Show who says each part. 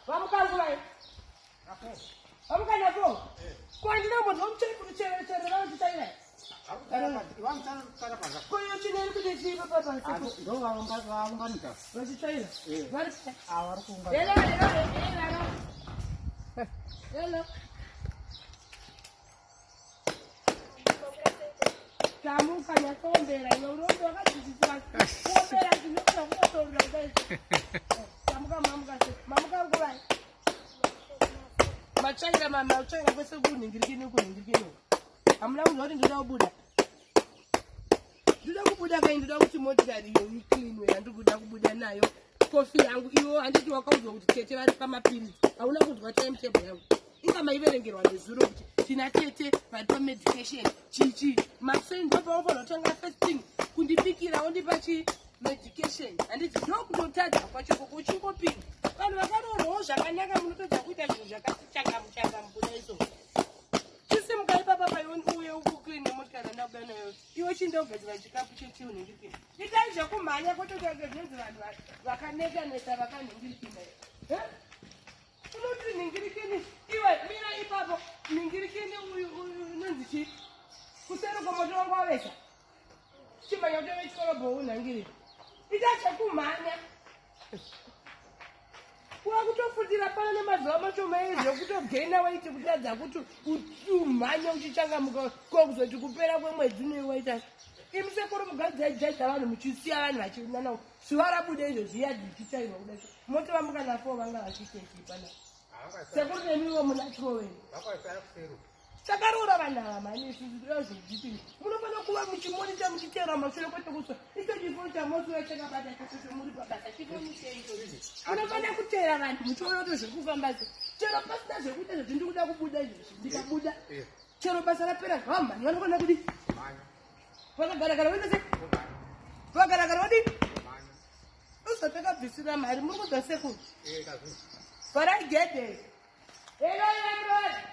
Speaker 1: Vamuka nguvai? Vamuka nako? Ko handina kumbonzwa mucherero vanochitaira. Ko iyo tsvina iri kuita chii papa pasekuru? Vachitsvaira? Vari Hello, hello, hello. Hello. Tamuka nyatoombera iwe urombe wakadzidziswa kuombera zvinoita kuotorera kudai. Tamuka mamuka se mamuka nguvai? Matsvaira matsvaira kwese kunhingirikini kunhingirikini. Hamuna kunzwa kuti ndinoda kubuda. Ndoda kubuda kai ndoda kuti motikari iyo icleanwe yandiri kuda kubuda nayo. Kofi yangu iwo handiti wakaudzwa kuti tete vari pamapiritsi. Hauna kunzwa timetable yangu. Inga maiverengerwa nezuro kuti tina tete vari pamedication chichi. Makuseni ndopaofanira kutanga first thing kundibikira wondipa chi medication. Handiti ndokutotadza kwacho koko uchingopinda. Vanhu vakaroorwawo zvakanaka munotadza kuita zvinhu zvakati changamu changamu kudai so. Chisimuka ipapa paiwe uye ukuclean motikari yandakuda nayo. Iwe chinda kugadzira chikafu chechiunhingirikini. Itai zvekumhanya kwete kuita zvinonzi vanhu vakaneta neta vakanhingirikina. Eh? Unoti nhingirikini iwe mira ipapo nhingirikini uyu unonzi chii? Kuseri kwemoto wangu wavesa. Chimhanya kutove chikorobho unhangirira. Ita chekumhanya. Wakutofundira pano nemazuva mashoma ezvo kutogaina waiti kutadza kuti umhanye uchichangamuka ko kuzoti kupera kwemwedzi unoyi waita imi sekuru mugadzaijaisa vanhu muchisiya vanhu vachinana zuva rabuda izvo zviya zvichitsvairwa kudai moti vamuka nafo vanga vachiitei pana sekuru nemiwo muna chiroveni Takaroora vanhu ava mhani isu toda zvedipini. Munofanira kuva muchimonita muchiteera mashure kwete kuswa. Icho chifo chamoswera chakabata chochocho muri pabasa chifo chei ichocho. Munofanira kuteera vanhu muchiona kuti zviri kufamba sei. Chero pasina zvekuita zvoti ndiri kuda kubuda izvozvi ndikabuda. Chero basa rapera zvamhani vanofanira kudii? Vakagara gara voita sei? Vakagara gara vodii? Usatakabvisira mari muri kudza sekuru. Vharai gedhe. Hello, Emrod.